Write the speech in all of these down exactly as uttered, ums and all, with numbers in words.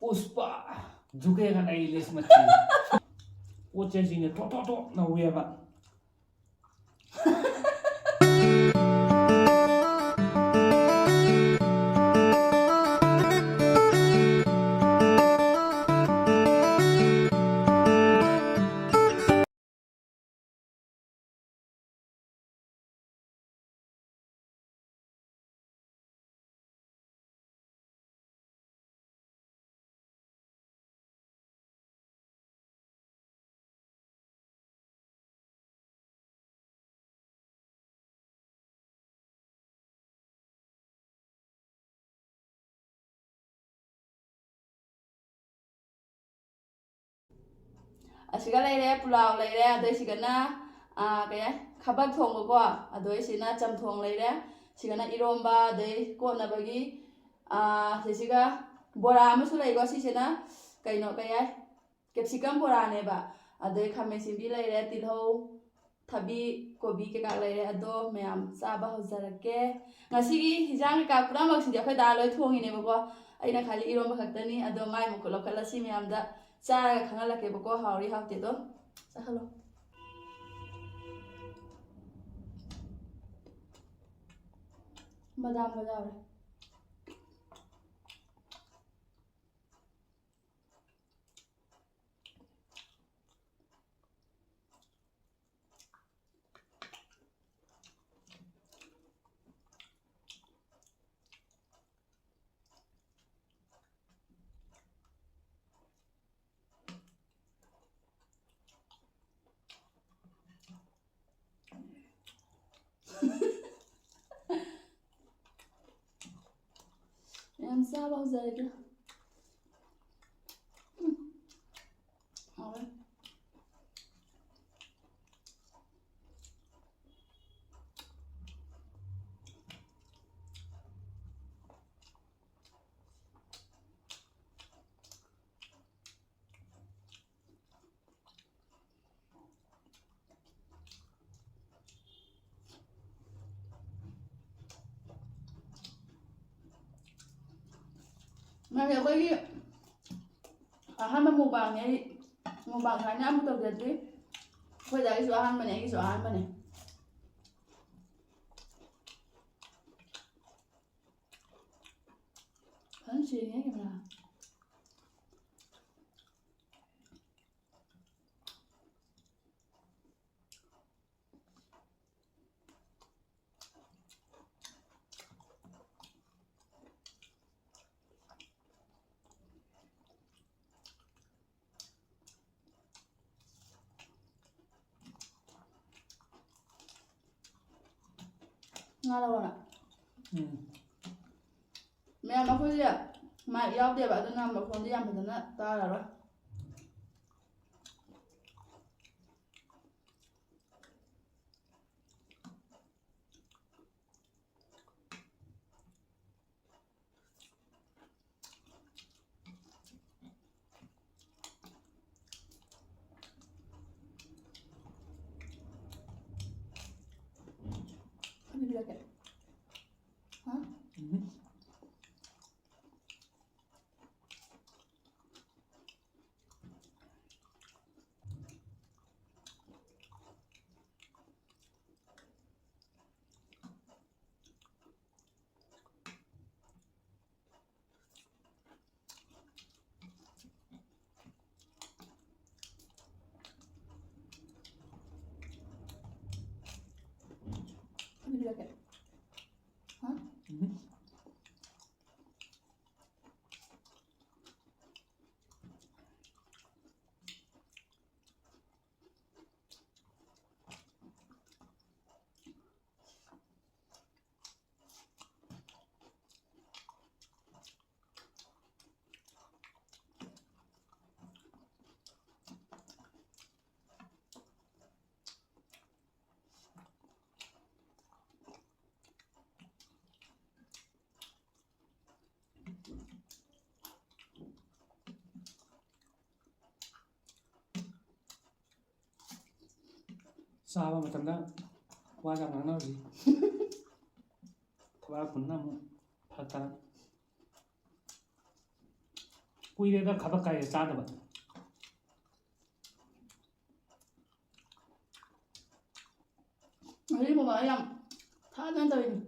ꯄꯨꯁꯄꯥ, ꯖꯨꯀꯦꯒ ꯂꯩ ꯂꯤꯁ ꯃꯆꯤ꯫ ꯄꯣꯠ ꯆꯩꯁꯤꯡꯁꯦ ꯊꯣꯛ ꯊꯣꯛ ꯊꯣꯛ ꯅꯧꯋꯦꯕ꯫ ꯑꯁꯤꯒ ꯂꯩꯔꯦ, ꯄꯨꯂꯥꯎ ꯂꯩꯔꯦ, ꯑꯗꯩ ꯁꯤꯒꯅ, ꯑꯥ, ꯀꯩ ꯍꯥꯏ, ꯈꯥꯕꯛ ꯊꯣꯡꯕꯀꯣ, ꯑꯗꯩ ꯁꯤꯅ ꯆꯝꯊꯣꯡ ꯂꯩꯔꯦ, ꯁꯤꯒꯅ ꯏꯔꯣꯝꯕ, ꯑꯗꯩ ꯀꯣꯠꯅꯕꯒꯤ, ꯑꯥ, ꯁꯤꯁꯤꯒ ꯕꯣꯔꯥ ꯑꯃꯁꯨ ꯂꯩꯀꯣ, ꯁꯤꯁꯤꯅ ꯀꯩꯅꯣ, ꯀꯩ ꯍꯥꯏ, ꯀꯦꯞꯁꯤꯀꯝ ꯕꯣꯔꯥꯅꯦꯕ꯫ ꯑꯗꯩ ꯈꯥꯃꯦꯟ ꯑꯁꯤꯟꯕꯤ ꯂꯩꯔꯦ, ꯇꯤꯜꯍꯧ, ꯊꯕꯤ, ꯀꯣꯕꯤ ꯀꯩꯀꯥ ꯂꯩꯔꯦ꯫ ꯑꯗꯣ ꯃꯌꯥꯝ ꯆꯥꯕ ꯍꯧꯖꯔꯛꯀꯦ꯫ ꯉꯁꯤꯒꯤ ꯍꯤꯟꯖꯥꯡ ꯀꯩꯀꯥ ꯄꯨꯝꯅꯃꯛꯁꯤꯗꯤ ꯑꯩꯈꯣꯏ ꯗꯥ ꯂꯣꯏ ꯊꯣꯡꯉꯤꯅꯦꯕꯀꯣ꯫ ꯑꯩꯅ ꯈꯜꯂꯤ ꯏꯔꯣꯝꯕ ꯈꯛꯇꯅꯤ꯫ ꯑꯗꯣ ꯃꯥꯏ ꯃꯈꯨꯠ ꯂꯧꯈꯠꯂꯁꯤ ꯃꯌꯥꯝꯗ ꯆꯥꯔꯒ ꯈꯪꯍꯜꯂꯛꯀꯦꯕꯀꯣ, ꯍꯥꯎꯔꯤ ꯍꯥꯎꯇꯦꯗꯣ꯫ ꯆꯥꯍꯜꯂꯣ꯫ ꯕꯗꯥꯝꯒ ꯌꯥꯎꯔꯦ꯫ ꯃꯌꯥꯝ ꯆꯥꯕ ꯍꯧꯖꯔꯒꯦ꯫ ꯎꯝ꯫ ꯍꯥꯎꯋꯦ꯫ ꯃꯥꯅꯦ, ꯑꯩꯈꯣꯏꯒꯤ ꯑꯍꯥꯟꯕ ꯃꯨꯛꯕꯥꯡꯅꯦ꯫ ꯑꯩ ꯃꯨꯛꯕꯥꯡ ꯊꯥꯏꯅ ꯑꯃꯨꯛ ꯇꯧꯖꯗ꯭ꯔꯤ꯫ ꯑꯩꯈꯣꯏ ꯗꯥꯒꯤꯁꯨ ꯑꯍꯥꯟꯕꯅꯦ, ꯑꯩꯒꯤꯁꯨ ꯑꯍꯥꯟꯕꯅꯦ꯫ ꯐꯖꯅ ꯁꯦꯡꯉꯦ ꯀꯦꯃꯦꯔꯥ꯫ ꯉꯥ ꯂꯧꯔꯣꯔꯥ? ꯎꯝ꯫ ꯃꯌꯥꯝ, ꯑꯩꯈꯣꯏꯁꯦ ꯃꯥꯏꯛ ꯌꯥꯎꯗꯦꯕ, ꯑꯗꯨꯅ ꯃꯈꯣꯟꯗꯤ ꯌꯥꯝ ꯐꯖꯅ ꯇꯥꯔꯔꯣꯏ꯫ ꯑꯗꯨꯗꯤ ꯂꯣꯏꯔꯦ꯫ ꯍꯥ? ꯎꯝ꯫ ꯑꯗꯨꯗꯤ ꯂꯣꯏꯔꯦ꯫ ꯍꯥ? ꯎꯝ꯫ ꯆꯥꯕ ꯃꯇꯝꯗ ꯋꯥ ꯌꯥꯝ ꯉꯥꯡꯅꯕꯁꯤ ꯊꯕꯥꯛ ꯄꯨꯟꯅ ꯑꯃꯨꯛ ꯐꯔꯛ ꯇꯥꯔꯛ-꯫ ꯀꯨꯏꯔꯦꯗ ꯈꯕꯛ ꯀꯥꯏꯔꯦ ꯆꯥꯗꯕ꯫ ꯉꯁꯤ ꯃꯃꯥ ꯌꯥꯝ ꯊꯥꯗꯅ ꯇꯧꯔꯤꯅꯤ꯫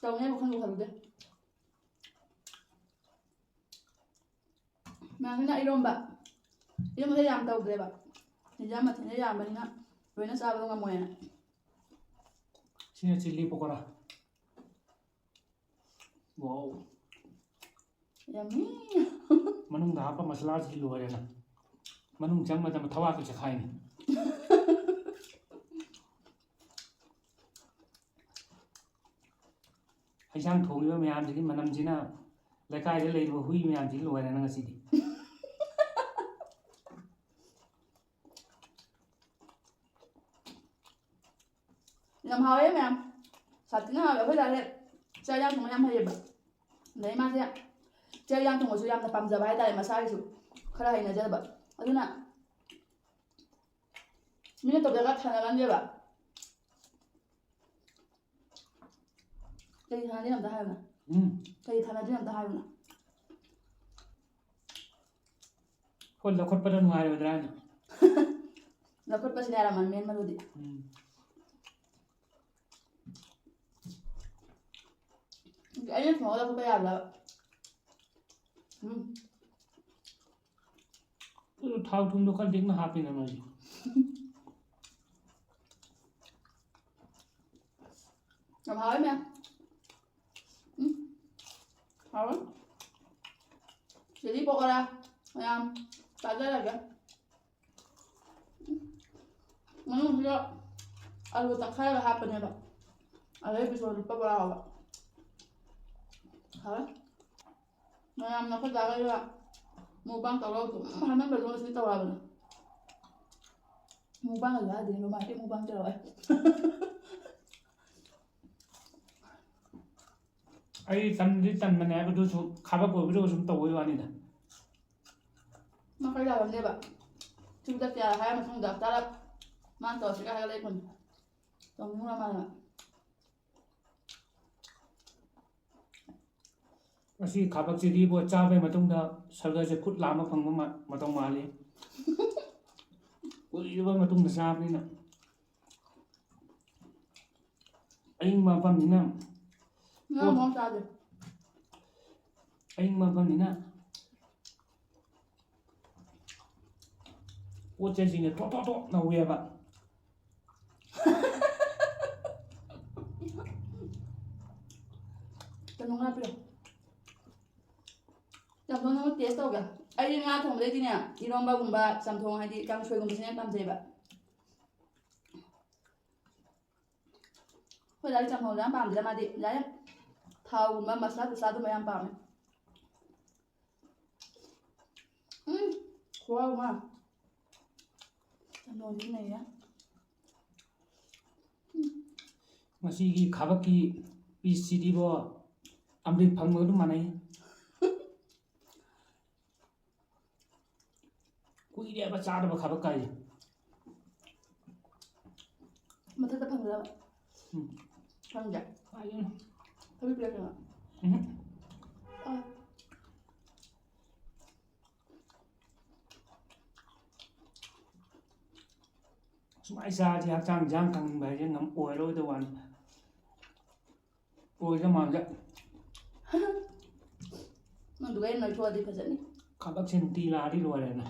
ꯇꯧꯅꯦꯕ ꯈꯟꯕꯨ ꯈꯜꯂꯨꯗꯦ꯫ ꯃꯌꯥꯝꯁꯤꯅ ꯏꯔꯣꯝꯕ꯫ ꯏꯔꯣꯝꯕꯁꯦ ꯌꯥꯝ ꯇꯧꯗ꯭ꯔꯦꯕ꯫ ꯍꯤꯟꯖꯥꯡ ꯃꯊꯦꯜꯁꯦ ꯌꯥꯝꯕꯅꯤꯅ ꯂꯣꯏꯅ ꯆꯥꯕꯗꯣ ꯉꯝꯃꯣꯏꯅ꯫ ꯁꯤꯅ ꯆꯤꯂꯤ ꯄꯀꯣꯔꯥ꯫ Wow꯫ Yummy꯫ ꯃꯅꯨꯡꯗ ꯍꯥꯞꯄ ꯃꯁꯂꯥꯁꯤꯗꯤ ꯂꯣꯏꯔꯦꯅ꯫ ꯃꯅꯨꯡ ꯆꯪꯕ ꯃꯇꯝꯗ ꯊꯋꯥꯁꯨ ꯆꯦꯈꯥꯏꯅꯤ꯫ ꯍꯩꯁꯥꯡ ꯊꯣꯡꯉꯤꯕ ꯃꯌꯥꯝꯁꯤꯒꯤ ꯃꯅꯝꯁꯤꯅ ꯂꯩꯀꯥꯏꯗ ꯂꯩꯔꯤꯕ ꯍꯨꯏ ꯃꯌꯥꯝꯁꯤ ꯂꯣꯏꯔꯦꯅ ꯉꯁꯤꯗꯤ꯫ ꯌꯥꯝ ꯍꯥꯎꯋꯦ ꯃꯌꯥꯝ꯫ ꯁꯥꯊꯤꯅ ꯍꯥꯎꯋꯦ꯫ ꯑꯩꯈꯣꯏ ꯗꯥꯁꯦ ꯆꯥꯛ ꯏꯟꯖꯥꯡ ꯊꯣꯡꯕ ꯌꯥꯝ ꯍꯩꯌꯦꯕ꯫ ꯑꯗꯩ ꯃꯥꯁꯦ ꯆꯥꯛ ꯏꯟꯖꯥꯡ ꯊꯣꯡꯕꯁꯨ ꯌꯥꯝꯅ ꯄꯥꯝꯖꯕ ꯍꯥꯏꯇꯥꯔꯦ, ꯃꯁꯥꯒꯤꯁꯨ ꯈꯔ ꯍꯩꯅꯖꯕ꯫ ꯑꯗꯨꯅ ꯃꯤꯅ ꯇꯧꯗ꯭ꯔꯒ ꯊꯥꯅꯒꯟꯗꯦꯕ꯫ ꯀꯩ ꯊꯥꯅꯗꯣꯏꯅꯣ ꯑꯝꯇ ꯍꯥꯏꯌꯨꯅ꯫ ꯎꯝ꯫ ꯀꯩ ꯊꯥꯅꯗꯣꯏꯅꯣ ꯑꯝꯇ ꯍꯥꯏꯌꯨꯅ꯫ ꯍꯣꯏ, ꯂꯧꯈꯠꯄꯗ ꯅꯨꯡꯉꯥꯏꯔꯣꯏꯗ꯭ꯔꯥ ꯍꯥꯏꯅ꯫ ꯂꯧꯈꯠꯄꯁꯤꯅ ꯌꯥꯔꯝꯃꯅꯤ ꯃꯦꯟ ꯃꯔꯨꯗꯤ꯫ ꯎꯝ꯫ ꯑꯩꯅ ꯊꯣꯡꯉꯒ ꯂꯧꯈꯠꯄ ꯌꯥꯕ꯭ꯔꯥ? ꯎꯝ꯫ ꯑꯗꯨ ꯊꯥꯎ ꯊꯨꯝꯗꯣ ꯈꯔ ꯂꯤꯛꯅ ꯍꯥꯞꯄꯤꯅ ꯅꯣꯏꯗꯤ꯫ ꯌꯥꯝ ꯍꯥꯎꯋꯦ ꯃꯌꯥꯝ꯫ ꯎꯝ꯫ ꯍꯥꯎꯋꯦ꯫ ꯆꯤꯂꯤ ꯄꯀꯣꯔꯥ ꯃꯌꯥꯝ ꯆꯥꯖꯔꯒꯦ꯫ ꯎꯝ꯫ ꯃꯅꯨꯡꯁꯤꯗ ꯑꯂꯨ ꯇꯛꯈꯥꯏꯔꯒ ꯍꯥꯞꯄꯅꯦꯕ꯫ ꯑꯗꯩ ꯕꯤꯁꯣꯟ ꯂꯨꯄꯥ ꯕꯣꯔꯥ ꯍꯥꯎꯕ꯫ ꯍꯥꯎꯋꯦ꯫ ꯃꯌꯥꯝꯅ ꯑꯩꯈꯣꯏ ꯗꯥꯒ ꯃꯨꯛꯕꯥꯡ ꯇꯧꯔꯒ ꯑꯗꯨꯝ ꯍꯥꯏꯃꯟꯕꯗꯣ ꯉꯁꯤ ꯇꯧꯔꯛꯑꯕꯅꯦ꯫ ꯃꯨꯛꯕꯥꯡ ꯑꯗꯨ ꯍꯥꯏꯗꯤ ꯔꯣꯃꯥꯟꯇꯤꯛ ꯃꯨꯛꯕꯥꯡ ꯇꯧꯔꯛꯑꯦ꯫ ꯑꯩ ꯇꯟꯗꯤ ꯇꯟꯕꯅꯦ ꯍꯥꯏꯕꯗꯨꯁꯨ ꯈꯥꯕꯛ ꯑꯣꯏꯕꯗꯨꯒ ꯁꯨꯝ ꯇꯧꯕꯩ ꯋꯥꯅꯤꯗ꯫ ꯃꯥ ꯈꯔ ꯌꯥꯔꯝꯅꯦꯕ꯫ ꯁꯤꯕꯨ ꯆꯠꯁꯦ ꯍꯥꯏꯔ ꯃꯇꯨꯡꯗ ꯆꯥꯔꯞ ꯃꯥꯅ ꯇꯧꯔꯁꯤꯒ ꯍꯥꯏꯔ ꯂꯩꯔꯛꯄꯅꯤ꯫ ꯇꯧꯅꯤꯡꯉꯨꯔ ꯃꯥꯜꯂꯦ꯫ ꯉꯁꯤ ꯈꯥꯕꯛꯁꯤꯗꯤꯕꯣ ꯆꯥꯕꯩ ꯃꯇꯨꯡꯗ ꯁꯔꯒꯁꯦ ꯈꯨꯠ ꯂꯥꯝꯕ ꯐꯪꯕ ꯃ-, ꯃꯇꯧ ꯃꯥꯜꯂꯤ꯫ ꯀꯨꯏꯔꯕ ꯃꯇꯨꯡꯗ ꯆꯥꯕꯅꯤꯅ꯫ ꯑꯏꯪꯕ ꯃꯐꯝꯅꯤꯅ ꯉꯥ ꯃꯣꯔꯣꯛ ꯆꯥꯗꯦ꯫ ꯑꯏꯪꯕ ꯃꯐꯝꯅꯤꯅ ꯄꯣꯠ ꯆꯩꯁꯤꯡꯁꯦ ꯊꯣꯠ ꯊꯣꯠ ꯊꯣꯠ ꯅꯧꯋꯦꯕ꯫ ꯀꯩꯅꯣ ꯉꯥ ꯄꯤꯔꯛꯑꯣ꯫ ꯆꯝꯊꯣꯡ ꯑꯃ taste ꯇꯧꯒꯦ꯫ ꯑꯩꯗꯤ ꯉꯥ ꯊꯣꯡꯕꯗꯩꯗꯤꯅꯦ, ꯏꯔꯣꯝꯕꯒꯨꯝꯕ, ꯆꯝꯊꯣꯡ ꯍꯥꯏꯗꯤ ꯀꯥꯡꯁꯣꯏꯒꯨꯝꯕꯁꯤꯅ ꯌꯥꯝ ꯄꯥꯝꯖꯩꯕ꯫ ꯑꯩꯈꯣꯏ ꯗꯥꯗꯤ ꯆꯝꯊꯣꯡꯁꯦ ꯌꯥꯝ ꯄꯥꯝꯗꯦꯗ, ꯃꯥꯗꯤ ꯌꯥꯔꯦ, ꯊꯥꯎꯒꯨꯝꯕ, ꯃꯁꯂꯥ ꯇꯁꯂꯥ ꯑꯗꯨꯝꯕ ꯌꯥꯝ ꯄꯥꯝꯃꯦ꯫ ꯎꯝ, ꯈꯨꯍꯥꯎ ꯑꯃ꯫ ꯆꯝꯊꯣꯡꯁꯤ ꯅꯩꯔꯦ꯫ ꯉꯁꯤꯒꯤ ꯈꯥꯕꯛꯀꯤ piece ꯁꯤꯗꯤꯕꯣ, ꯑꯃ꯭ꯔꯤꯠ ꯐꯪꯕꯒ ꯑꯗꯨꯝ ꯃꯥꯟꯅꯩ꯫ ꯀꯨꯏꯔꯦꯕ ꯆꯥꯗꯕ ꯈꯥꯕꯛ ꯀꯥꯏꯁꯦ꯫ ꯃꯊꯛꯇ ꯐꯪꯗ꯭ꯔꯕ? ꯎꯝ꯫ ꯐꯪꯗ꯭ꯔꯦ? ꯀꯥꯏꯗꯩꯅꯣ? ꯊꯕꯤ ꯄꯤꯔꯛꯀꯦꯔꯣ? ꯎꯝ꯫ ꯑꯥ꯫ ꯁꯨꯃꯥꯏ ꯆꯥꯔꯗꯤ ꯍꯛꯆꯥꯡ ꯏꯟꯖꯥꯡ ꯀꯪꯕ ꯍꯥꯏꯁꯦ ꯉꯝ-, ꯑꯣꯏꯔꯣꯏꯗꯧꯕ ꯋꯥꯅꯤ꯫ ꯑꯣꯏꯗꯧ ꯃꯥꯟꯗꯦ꯫ ꯅꯪꯗꯨꯒ ꯑꯩ ꯅꯣꯏꯊꯣꯛꯑꯗꯤ ꯐꯖꯅꯤ꯫ ꯈꯕꯛꯁꯦ ꯅꯨꯡꯇꯤ ꯂꯥꯛꯑꯗꯤ ꯂꯣꯏꯔꯦꯅ꯫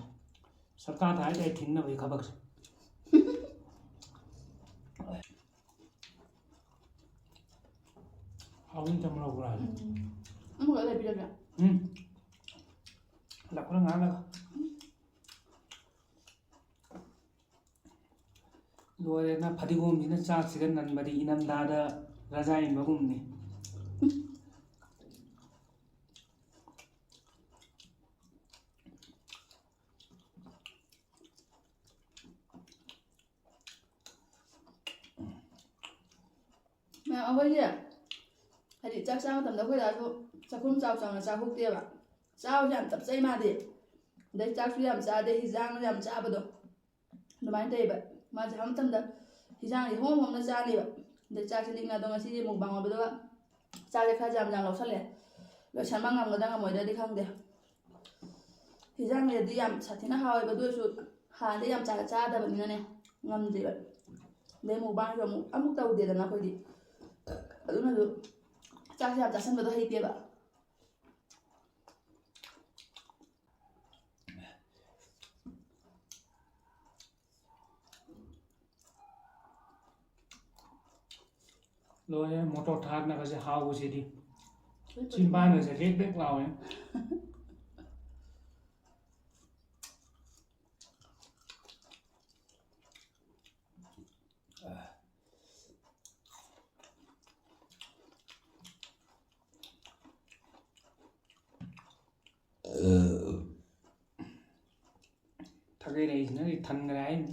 ꯁꯔꯀꯥꯔꯗ ꯍꯥꯏꯇꯥꯔꯦ ꯊꯤꯡꯅꯕꯒꯤ ꯈꯕꯛꯁꯦ꯫ ꯍꯥꯎꯅꯤ ꯆꯝꯂꯧꯕ꯭ꯔꯥ? ꯎꯝ꯫ ꯑꯃꯨꯛ ꯂꯩꯕꯤꯔꯒꯦ꯫ ꯎꯝ꯫ ꯂꯥꯛꯄꯗ ꯉꯥꯡꯂꯒ꯫ ꯂꯣꯏꯔꯦꯅ ꯐꯗꯤꯒꯣꯝꯁꯤꯅ ꯆꯥꯛꯁꯤꯒ ꯅꯟꯕꯗꯤ ꯏꯅꯝꯊꯥꯗ ꯔꯖꯥ ꯏꯟꯕꯒꯨꯝꯅꯤ꯫ ꯃꯌꯥꯝ ꯑꯩꯈꯣꯏꯁꯦ ꯍꯥꯏꯗꯤ ꯆꯥꯛ ꯆꯥꯕ ꯃꯇꯝꯗ ꯑꯩꯈꯣꯏ ꯗꯥꯁꯨ ꯆꯥꯛꯈꯨꯝ ꯆꯥꯎ ꯆꯥꯎꯅ ꯆꯥꯍꯧꯗꯦꯕ꯫ ꯆꯥꯕꯁꯨ ꯌꯥꯝ ꯇꯞꯆꯩ ꯃꯥꯗꯤ꯫ ꯑꯗꯩ ꯆꯥꯛꯁꯨ ꯌꯥꯝ ꯆꯥꯗꯦ, ꯍꯤꯟꯖꯥꯡ ꯌꯥꯝ ꯆꯥꯕꯗꯣ꯫ ꯑꯗꯨꯃꯥꯏꯅ ꯇꯧꯋꯦꯕ꯫ ꯃꯥꯁꯦ ꯍꯥꯏꯕ ꯃꯇꯝꯗ ꯍꯤꯟꯖꯥꯡꯁꯦ ꯍꯣꯝ ꯍꯣꯝꯅ ꯆꯥꯅꯦꯕ꯫ ꯑꯗꯩ ꯆꯥꯛꯁꯦ ꯂꯤꯛꯅ ꯑꯗꯣ ꯉꯁꯤꯗꯤ ꯃꯨꯛꯕꯥꯡ ꯑꯣꯏꯕꯗꯨꯒ ꯆꯥꯛꯁꯦ ꯈꯔꯁꯦ ꯌꯥꯝ ꯌꯥꯝ ꯂꯧꯁꯜꯂꯦ꯫ ꯂꯣꯏꯁꯟꯕ ꯉꯝꯒꯗ꯭ꯔꯥ ꯉꯝꯃꯣꯏꯗ꯭ꯔꯗꯤ ꯈꯪꯗꯦ꯫ ꯍꯤꯟꯖꯥꯡꯁꯤꯗꯤ ꯌꯥꯝ ꯁꯥꯊꯤꯅ ꯍꯥꯎꯋꯦꯕ, ꯑꯗꯨ ꯑꯣꯏꯔꯁꯨ ꯍꯥꯟꯅꯗꯤ ꯌꯥꯝ ꯆꯥ-, ꯆꯥꯗꯕꯅꯤꯅꯅꯦ ꯉꯝꯗꯦꯕ꯫ ꯑꯗꯩ ꯃꯨꯛꯕꯥꯡꯁꯨ ꯑꯃꯨꯛ, ꯑꯃꯨꯛ ꯇꯧꯗꯦꯗꯅ ꯑꯩꯈꯣꯏꯗꯤ꯫ ꯑꯗꯨꯅꯁꯨ ꯆꯥꯛꯁꯦ ꯌꯥꯝ ꯆꯥꯁꯟꯕꯗꯣ ꯍꯩꯇꯦꯕ꯫ ꯂꯣꯏꯔꯦ, ꯃꯣꯇꯣꯔ ꯊꯥꯛꯅꯒꯁꯦ ꯍꯥꯎꯕꯁꯤꯗꯤ꯫ ꯆꯤꯟꯕꯥꯟꯒꯁꯦ ꯂꯦꯛ ꯂꯦꯛ ꯂꯥꯎꯋꯦ꯫ ꯊꯥꯒꯩꯔꯛꯏꯁꯤꯅꯗꯤ ꯊꯟꯈ꯭ꯔꯦ ꯍꯥꯏꯅꯤ꯫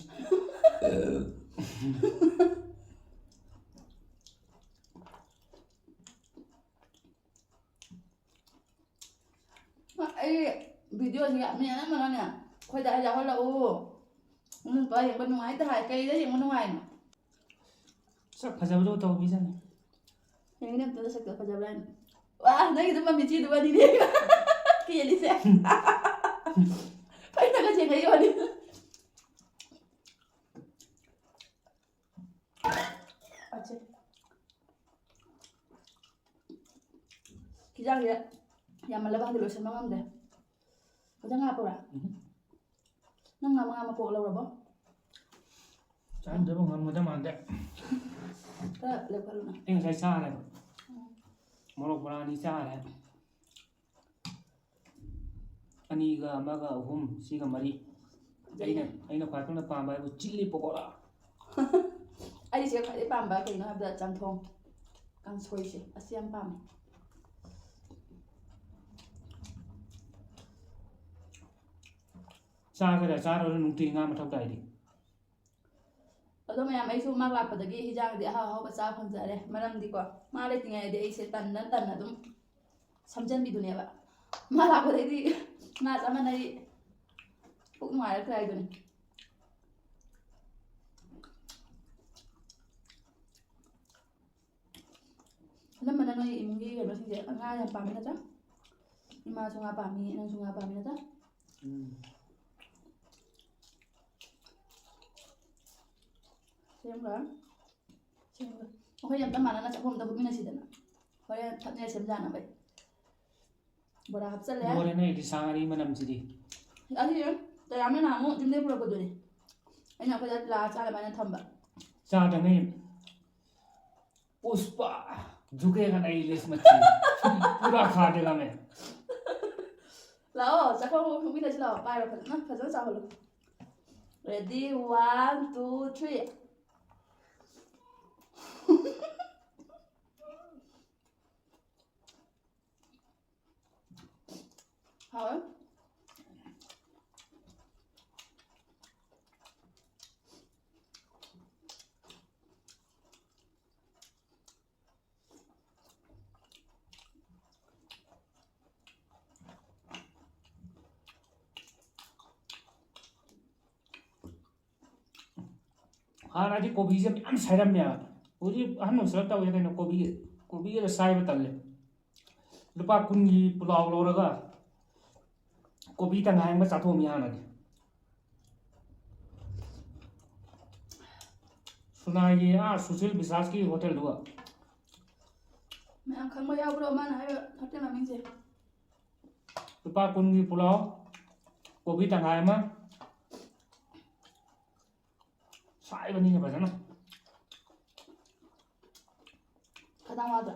ꯑꯩ ꯚꯤꯗꯤꯑꯣꯁꯦ ꯃꯤ ꯑꯅꯝꯕꯅꯅꯦ, "ꯑꯩꯈꯣꯏꯗ ꯌꯥꯎꯍꯜꯂꯛꯎ, ꯅꯣꯏ ꯅꯨꯄꯥ ꯌꯦꯡꯕ ꯅꯨꯡꯉꯥꯏꯇ" ꯍꯥꯏ꯫ ꯀꯩꯗ ꯌꯦꯡꯕ ꯅꯨꯡꯉꯥꯏꯅꯣ? ꯁꯛ ꯐꯖꯕꯗꯣ ꯇꯧꯕꯤꯖꯅꯤ꯫ ꯌꯦꯡꯒꯦꯅꯦ ꯑꯝꯇ ꯁꯛꯇꯣ ꯐꯖꯕ꯭ꯔꯥ ꯍꯥꯏꯅ꯫ ꯋꯥ, ꯅꯪꯒꯤꯗꯨ ꯃꯃꯤꯠ ꯆꯤꯗꯨꯒꯅꯤꯅꯦ ꯀꯦꯜꯂꯤꯁꯦ꯫ ꯐꯩꯅꯒ ꯆꯦꯟꯅꯩ ꯋꯥꯅꯤ꯫ ꯑꯠꯁꯦ꯫ ꯈꯤꯖꯥꯡꯁꯦ ꯌꯥꯝꯃꯜꯂꯕ ꯈꯪꯗꯦ, ꯂꯣꯏꯁꯟꯕ ꯉꯝꯗꯦ꯫ ꯈꯤꯇꯪ ꯍꯥꯞꯄꯨꯔꯥ? ꯎꯝ꯫ ꯅꯪ ꯉꯥ ꯃꯉꯥ ꯃꯀꯣꯛ ꯂꯧꯔꯕꯣ? ꯆꯥꯅꯤꯡꯗꯕ ꯉꯝꯒꯗꯕ ꯃꯥꯟꯗꯦ꯫ ꯈꯔ ꯂꯦꯞꯈꯠꯂꯨꯅ꯫ ꯑꯩ ꯉꯁꯥꯏ ꯆꯥꯔꯦꯕ꯫ ꯎꯝ꯫ ꯃꯣꯔꯣꯛ ꯕꯣꯔꯥ ꯑꯅꯤ ꯆꯥꯔꯦ꯫ ꯑꯅꯤꯒ ꯑꯃꯒ ꯑꯍꯨꯝ, ꯁꯤꯒ ꯃꯔꯤ꯫ ꯑꯩꯅ, ꯑꯩꯅ ꯈ꯭ꯋꯥꯏ ꯄꯥꯝꯅ ꯄꯥꯝꯕ ꯍꯥꯏꯕꯨ ꯆꯤꯜꯂꯤ ꯄꯀꯣꯔꯥ꯫ ꯑꯩꯁꯦ ꯈ꯭ꯋꯥꯏꯗꯩ ꯄꯥꯝꯕ ꯀꯩꯅꯣ ꯍꯥꯏꯕꯗ ꯆꯝꯊꯣꯡ, ꯀꯥꯡꯁꯣꯏꯁꯦ, ꯑꯁꯤ ꯌꯥꯝ ꯄꯥꯝꯃꯦ꯫ ꯆꯥꯒꯦꯔꯥ ꯆꯥꯔꯣꯏꯔꯥ ꯅꯨꯡꯇꯤꯒꯤ ꯉꯥ ꯃꯊꯧ ꯇꯥꯏꯗꯤ꯫ ꯑꯗꯣ ꯃꯌꯥꯝ, ꯑꯩꯁꯨ ꯃꯥ ꯂꯥꯛꯄꯗꯒꯤ ꯍꯤꯟꯖꯥꯡꯗꯤ ꯑꯍꯥꯎ ꯑꯍꯥꯎꯕ ꯆꯥ ꯐꯪꯖꯔꯦ꯫ ꯃꯔꯝꯗꯤꯀꯣ, ꯃꯥ ꯂꯩꯇ꯭ꯔꯤꯉꯩꯗꯗꯤ ꯑꯩꯁꯦ ꯇꯟꯅ ꯇꯟꯅ ꯑꯗꯨꯝ ꯁꯝꯖꯟꯕꯤꯗꯨꯅꯦꯕ꯫ ꯃꯥ ꯂꯥꯛꯄꯗꯩꯗꯤ ꯉꯥ ꯆꯥꯃꯟꯗꯩ ꯄꯨꯛ ꯅꯨꯡꯉꯥꯏꯔꯛꯇ꯭ꯔꯦ ꯍꯥꯏꯗꯨꯅꯤ꯫ ꯑꯅꯝꯕꯅ ꯅꯣꯏ ꯏꯃꯨꯡꯒꯤ ꯀꯩꯅꯣꯁꯤꯡꯁꯦ ꯉꯥ ꯌꯥꯝ ꯄꯥꯝꯃꯤ ꯅꯠꯇ꯭ꯔꯥ? ꯏꯃꯥꯁꯨ ꯉꯥ ꯄꯥꯝꯃꯤ, ꯅꯪꯁꯨ ꯉꯥ ꯄꯥꯝꯃꯤ ꯅꯠꯇ꯭ꯔꯥ? ꯎꯝ꯫ ꯁꯦꯝꯈ꯭ꯔꯣ꯫ ꯁꯦꯝꯈ꯭ꯔꯣ꯫ ꯑꯩꯈꯣꯏ ꯑꯝꯇ ꯃꯥꯟꯅꯅ ꯆꯥꯛꯈꯣꯝꯗ ꯍꯨꯞꯃꯤꯟꯅꯁꯤꯗꯅ꯫ ꯍꯣꯔꯦꯟ ꯊꯛꯅꯦ ꯁꯦꯝꯖꯥꯅꯕ꯫ ꯕꯣꯔꯥ ꯍꯥꯞꯆꯜꯂꯦ꯫ ꯂꯣꯏꯔꯦ ꯅꯣꯏꯗꯤ ꯁꯥ ꯉꯥꯔꯤ ꯃꯅꯝꯁꯤꯗꯤ꯫ ꯑꯁꯤ ꯇꯌꯥꯝꯅ ꯅꯍꯥꯟꯃꯨꯛ ꯌꯨꯝꯗꯩ ꯄꯨꯔꯛꯄꯗꯨꯅꯤ꯫ ꯑꯩꯅ ꯑꯩꯈꯣꯏꯗ ꯂꯥꯛꯑ ꯆꯥꯅꯕ ꯍꯥꯏꯅ ꯊꯝꯕ꯫ ꯆꯥꯗꯉꯩ ꯄꯨꯁꯄꯥ ꯖꯨꯀꯦꯒ ꯅꯩ ꯂꯤꯁ ꯃꯆꯤ꯫ ꯄꯨꯔꯥ ꯈꯥꯗꯦꯒ ꯃꯦ꯫ ꯂꯥꯛꯑꯣ, ꯆꯥꯛꯈꯣꯝ ꯍꯨꯞꯃꯤꯟꯅꯁꯤ ꯂꯥꯛꯑꯣ꯫ ꯄꯥꯏꯔꯣ, ꯐꯖꯅ, ꯐꯖꯅ ꯆꯥꯍꯜꯂꯣ꯫ Ready, one, two, three. ꯍꯥꯎꯋꯦ꯫ ꯍꯥꯟꯅꯗꯤ ꯀꯣꯕꯤꯁꯦ ꯃꯌꯥꯝ ꯁꯥꯏꯔꯝꯃꯦꯕ꯫ ꯍꯧꯖꯤꯛ ꯑꯍꯟ ꯑꯣꯏꯁꯤꯜꯂꯛ ꯇꯧꯋꯦ ꯀꯩꯅꯣ, ꯀꯣꯕꯤ, ꯀꯣꯕꯤꯒꯗꯣ ꯁꯥꯏꯕ ꯇꯜꯂꯦ꯫ ꯂꯨꯄꯥ ꯀꯨꯟꯒꯤ ꯄꯨꯂꯥꯎ ꯂꯧꯔꯒ ꯀꯣꯕꯤ ꯇꯪꯈꯥꯏ ꯑꯃꯒ ꯆꯥꯊꯣꯛꯑꯝꯃꯤ ꯍꯥꯟꯅꯗꯤ꯫ ꯁꯨꯅꯥꯏꯒꯤ ꯑꯥ ꯁꯨꯁꯤꯜ ꯕꯤꯁꯥꯁꯀꯤ ꯍꯣꯇꯦꯜꯗꯨꯒ꯫ ꯃꯌꯥꯝ ꯈꯪꯕ ꯌꯥꯎꯕ꯭ꯔꯣ ꯃꯥꯅ ꯍꯥꯏꯕ ꯍꯣꯇꯦꯜ ꯃꯃꯤꯡꯁꯦ? ꯂꯨꯄꯥ ꯀꯨꯟꯒꯤ ꯄꯨꯂꯥꯎ, ꯀꯣꯕꯤ ꯇꯪꯈꯥꯏ ꯑꯃ, ꯁꯥꯏꯕꯅꯤꯅ ꯐꯖꯅ꯫ ꯈꯗꯥꯡ ꯋꯥꯗ꯭ꯔꯥ?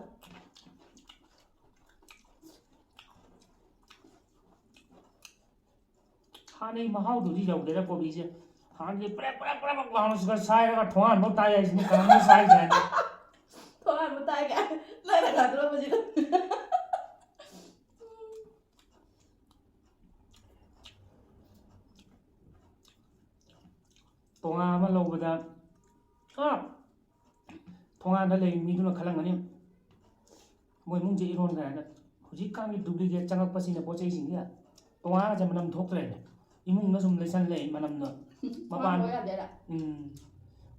ꯍꯥꯟꯅꯩ ꯃꯍꯥꯎꯗꯨꯗꯤ ꯌꯧꯗꯦꯗ ꯀꯣꯕꯤꯁꯦ꯫ ꯍꯥꯟꯅꯗꯤ ꯄ꯭ꯔꯦꯛ ꯄ꯭ꯔꯦꯛ ꯄ꯭ꯔꯦꯛ ꯄ꯭ꯔꯦꯛ ꯂꯥꯎꯅ ꯁꯤꯗ ꯁꯥꯏꯔꯒ ꯊꯣꯡꯒꯥꯟꯐꯥꯎ ꯇꯥꯏ ꯍꯥꯏꯁꯤꯅꯤ, ꯀꯔꯝꯅ ꯁꯥꯏꯁꯦ ꯍꯥꯏꯅ꯫ ꯊꯣꯡꯒꯥꯟꯕꯨ ꯇꯥꯏ ꯀꯥꯏ? ꯅꯪꯅ ꯉꯥꯡꯊꯣꯔꯛꯄꯁꯤꯗ꯫ ꯇꯣꯉꯥꯟ ꯑꯃ ꯂꯧꯕꯗ, ꯑꯥ, ꯊꯣꯡꯒꯥꯟꯗ ꯂꯩꯕ ꯃꯤꯗꯨꯅ ꯈꯜꯂꯝꯒꯅꯤ, "ꯃꯣꯏ ꯏꯃꯨꯡꯁꯦ ꯏꯔꯣꯟꯈ꯭ꯔꯦ" ꯍꯥꯏꯅ꯫ ꯍꯧꯖꯤꯛꯀꯥꯟꯒꯤ duplicate ꯆꯪꯉꯛꯄꯁꯤꯅ ꯄꯣꯠ ꯆꯩꯁꯤꯡꯁꯦ ꯇꯣꯉꯥꯟꯒꯁꯦ ꯃꯅꯝ ꯊꯣꯛꯇ꯭ꯔꯦꯅꯦ꯫ ꯏꯃꯨꯡꯗ ꯁꯨꯝ ꯂꯩꯁꯜ ꯂꯩ ꯃꯅꯝꯗꯣ꯫ ꯃꯄꯥꯟ ꯊꯣꯡꯒꯥꯟ ꯂꯣꯏ ꯌꯥꯗꯦꯔꯥ? ꯎꯝ꯫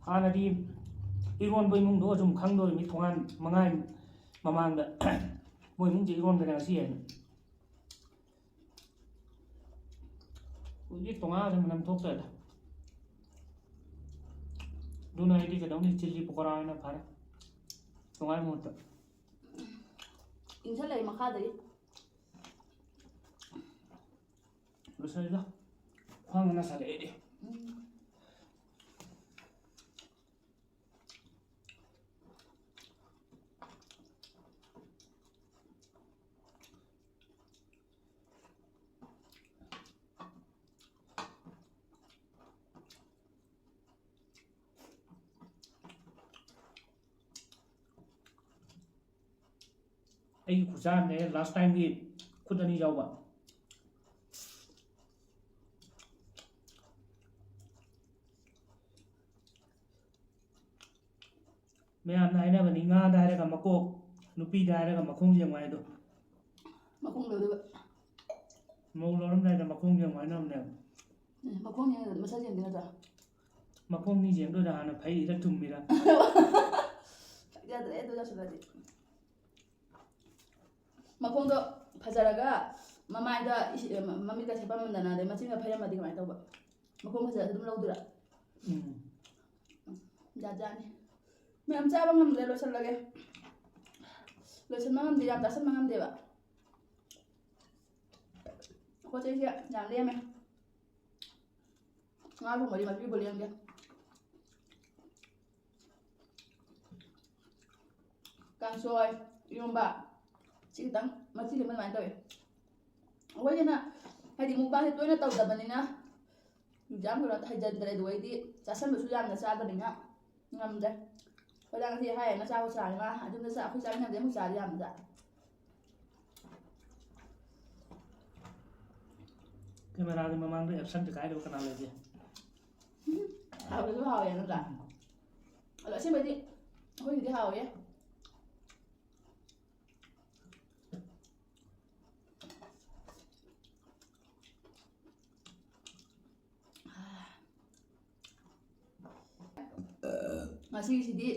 ꯍꯥꯟꯅꯗꯤ ꯏꯔꯣꯟꯕ ꯏꯃꯨꯡꯗꯣ ꯑꯗꯨꯝ ꯈꯪꯗꯣꯔꯤꯃꯤ, ꯊꯣꯡꯒꯥꯟ ꯃꯉꯥ ꯃꯃꯥꯡꯗ "ꯃꯣꯏ ꯏꯃꯨꯡꯁꯦ ꯏꯔꯣꯟꯈ꯭ꯔꯦ ꯉꯁꯤ" ꯍꯥꯏꯅ꯫ ꯍꯧꯖꯤꯛ ꯇꯣꯉꯥꯟꯅ ꯃꯅꯝ ꯊꯣꯛꯇ꯭ꯔꯦꯗ꯫ ꯑꯗꯨꯅ ꯑꯩꯗꯤ ꯀꯩꯗꯧꯅꯤ, ꯆꯤꯂꯤ ꯄꯀꯣꯔꯥ ꯑꯣꯏꯅ ꯐꯔꯦ ꯇꯣꯉꯥꯟ ꯃꯍꯨꯠꯇ꯫ ꯏꯟꯁꯜꯂꯛꯏ ꯃꯈꯥꯗꯒꯤ꯫ ꯂꯣꯏꯁꯜꯂꯤꯗ꯫ ꯈ꯭ꯋꯥꯡ ꯅꯥꯁꯜꯂꯛꯑꯦ ꯑꯩꯗꯤ꯫ ꯎꯝ꯫ ꯑꯩꯒꯤ ꯈꯨꯠꯁꯥꯅꯦ last timeꯒꯤ ꯈꯨꯠ ꯑꯅꯤ ꯌꯥꯎꯕ꯫ ꯃꯌꯥꯝꯅ ꯍꯥꯏꯅꯕꯅꯤ, ꯉꯥꯗ ꯍꯥꯏꯔꯒ ꯃꯀꯣꯛ, ꯅꯨꯄꯤꯗ ꯍꯥꯏꯔꯒ ꯃꯈꯣꯡ ꯌꯦꯡꯉꯨ ꯍꯥꯏꯗꯣ꯫ ꯃꯈꯣꯡ ꯂꯧꯗꯣꯏꯕ꯫ ꯃꯧ ꯂꯧꯔꯝꯗꯥꯏꯗ ꯃꯈꯣꯡ ꯌꯦꯡꯉꯨ ꯍꯥꯏꯅꯕꯅꯦꯕ꯫ ꯎꯝ, ꯃꯈꯣꯡ ꯌꯦꯡꯉꯒ ꯃꯁꯛ ꯌꯦꯡꯗꯣꯏ ꯅꯠꯇ꯭ꯔꯣ? ꯃꯈꯣꯡꯅꯤ ꯌꯦꯡꯗꯣꯏꯔꯥ, ꯍꯥꯟꯅ ꯐꯩꯔꯤꯔ ꯊꯨꯝꯃꯤꯔ? ꯌꯥꯗ꯭ꯔꯦ, ꯑꯗꯨ ꯌꯥꯁꯤꯜꯂꯗꯤ꯫ ꯃꯈꯣꯡꯗꯣ ꯐꯖꯔꯒ ꯃꯃꯥꯏꯗ ꯏꯁꯤ-, ꯃꯃꯤꯠꯀ ꯁꯦꯠꯄꯝꯗꯅ ꯑꯗꯩ ꯃꯆꯤꯟꯒ ꯐꯩꯔꯝꯃꯗꯤ ꯀꯃꯥꯏꯅ ꯇꯧꯕ? ꯃꯈꯣꯡ ꯐꯖꯔꯁꯨ ꯑꯗꯨꯝ ꯂꯧꯗꯣꯏꯔꯥ? ꯎꯝ꯫ ꯖꯥꯠ ꯖꯥꯠꯅꯤ꯫ ꯃꯌꯥꯝ ꯆꯥꯕ ꯉꯝꯗ꯭ꯔꯦ, ꯂꯣꯏꯁꯤꯜꯂꯒꯦ꯫ ꯂꯣꯏꯁꯤꯟꯕ ꯉꯝꯗꯦ, ꯌꯥꯝ ꯆꯥꯁꯤꯟꯕ ꯉꯝꯗꯦꯕ꯫ ꯑꯩꯈꯣꯏ ꯆꯦꯁꯦ ꯌꯥꯝ ꯂꯦꯝꯃꯦ꯫ ꯉꯥ ꯊꯣꯡꯕꯗꯤ ꯃꯄꯤꯕꯨ ꯂꯦꯝꯗꯦ꯫ ꯀꯥꯡꯁꯣꯏ, ꯏꯔꯣꯝꯕ, ꯁꯤ ꯈꯤꯇꯪ ꯃꯆꯤ ꯂꯦꯝꯕ ꯑꯗꯨꯃꯥꯏꯅ ꯇꯧꯋꯦ꯫ ꯑꯩꯈꯣꯏꯒꯤꯅ ꯍꯥꯏꯗꯤ mukbangꯁꯦ ꯇꯣꯏꯅ ꯇꯧꯗꯕꯅꯤꯅ ꯌꯥꯝ ꯀꯩꯅꯣ ꯍꯩꯖꯤꯟꯗ꯭ꯔꯦ꯫ ꯑꯗꯨ ꯑꯩꯗꯤ ꯆꯥꯁꯟꯕꯁꯨ ꯌꯥꯝꯅ ꯆꯥꯗꯕꯅꯤꯅ ꯉꯝꯗ꯭ꯔꯦ꯫ ꯑꯩꯈꯣꯏꯗ ꯉꯁꯤ ꯍꯥꯏꯌꯦꯅ ꯆꯥꯕ ꯆꯥꯔꯦ ꯃꯥ꯫ ꯑꯗꯨꯝꯅ ꯆꯥ-, ꯑꯩꯈꯣꯏ ꯆꯥꯃꯤꯟꯅꯕꯗꯤ ꯑꯃꯨꯛ ꯆꯥꯗꯤ ꯌꯥꯝꯅ ꯆꯥ-, Cameraꯒꯤ ꯃꯃꯥꯡꯗ actionꯁꯦ ꯀꯥꯏꯗꯕ ꯀꯅꯥ ꯂꯩꯒꯦ? ꯍꯥꯎꯕꯁꯨ ꯍꯥꯎꯋꯦ ꯅꯠꯇ꯭ꯔꯥ? ꯑꯗꯣ ꯑꯁꯦꯡꯕꯩꯗꯤ ꯑꯩꯈꯣꯏꯒꯤꯗꯤ ꯍꯥꯎꯋꯦ꯫ ꯉꯁꯤꯒꯤꯁꯤꯗꯤ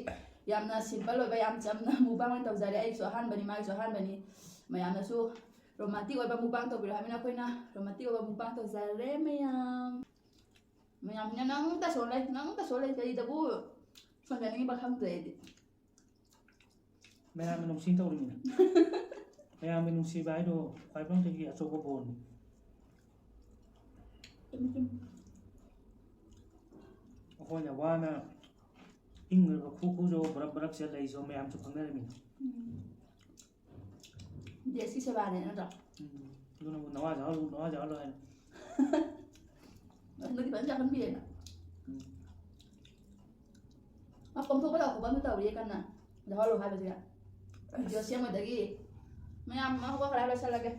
ꯌꯥꯝꯅ simple ꯑꯣꯏꯕ, ꯌꯥꯝ ꯆꯝꯅ mukbang ꯑꯣꯏꯅ ꯇꯧꯖꯔꯦ꯫ ꯑꯩꯒꯤꯁꯨ ꯑꯍꯥꯟꯕꯅꯤ, ꯃꯥꯒꯤꯁꯨ ꯑꯍꯥꯟꯕꯅꯤ꯫ ꯃꯌꯥꯝꯅꯁꯨ ꯔꯣꯃꯥꯟꯇꯤꯛ ꯑꯣꯏꯕ ꯃꯨꯛꯕꯥꯡ ꯇꯧꯕꯤꯔꯣ ꯍꯥꯏꯕꯅ ꯑꯩꯈꯣꯏꯅ ꯔꯣꯃꯥꯟꯇꯤꯛ ꯑꯣꯏꯕ ꯃꯨꯛꯕꯥꯡ ꯇꯧꯖꯔꯦ ꯃꯌꯥꯝ꯫ ꯃꯌꯥꯝꯁꯤꯅ ꯅꯪ ꯇꯁꯣꯜꯂꯦ, ꯅꯪ ꯇꯁꯣꯜꯂꯦ, ꯀꯔꯤꯗꯕꯨ ꯁꯣꯟꯖꯅꯤꯡꯉꯤꯕ ꯈꯪꯗ꯭ꯔꯦ ꯑꯩꯗꯤ꯫ ꯃꯌꯥꯝꯅ ꯅꯨꯡꯁꯤ ꯇꯧꯔꯤꯃꯤꯅ꯫ ꯃꯌꯥꯝꯒꯤ ꯅꯨꯡꯁꯤꯕ ꯍꯥꯏꯗꯣ ꯈ꯭ꯋꯥꯏꯕꯪꯗꯒꯤ ꯑꯆꯧꯕ ꯕꯣꯟꯅꯤ꯫ ꯆꯨꯝꯃꯤ, ꯆꯨꯝꯃꯤ꯫ ꯑꯩꯈꯣꯏꯅ ꯋꯥꯅ ꯏꯪꯈ꯭ꯔꯕ ꯈꯨ ꯈꯨꯖꯣ ꯕꯔꯞ ꯕꯔꯞꯁꯦ ꯂꯩꯁꯨ ꯃꯌꯥꯝꯁꯨ ꯈꯪꯅꯔꯝꯃꯤꯅ꯫ ꯎꯝ꯫ ꯗꯦꯁꯀꯤ ꯁꯦꯕꯥꯅꯦ ꯅꯠꯇ꯭ꯔꯣ? ꯎꯝ꯫ ꯑꯗꯨꯅꯕꯨ ꯅꯋꯥ ꯆꯥꯍꯜꯂꯨ, ꯅꯋꯥ ꯆꯥꯍꯜꯂꯨ ꯍꯥꯏꯅ꯫ ꯍꯟꯗꯛꯇꯤ ꯐꯖꯅ ꯆꯥꯍꯟꯕꯤꯔꯦꯅ꯫ ꯎꯝ꯫ ꯃꯄꯪ ꯊꯣꯛꯄ ꯂꯥꯎꯊꯣꯛꯄ ꯑꯃ ꯇꯧꯔꯤꯌꯦ ꯀꯟꯅ꯫ ꯆꯥꯍꯜꯂꯣ ꯍꯥꯏꯕꯁꯦ꯫ ꯚꯤꯗꯤꯑꯣ ꯁꯦꯝꯕꯗꯒꯤ ꯃꯌꯥꯝ ꯑꯃ ꯍꯧꯒꯠꯈ꯭ꯔꯦ, ꯂꯣꯏꯁꯤꯜꯂꯒꯦ꯫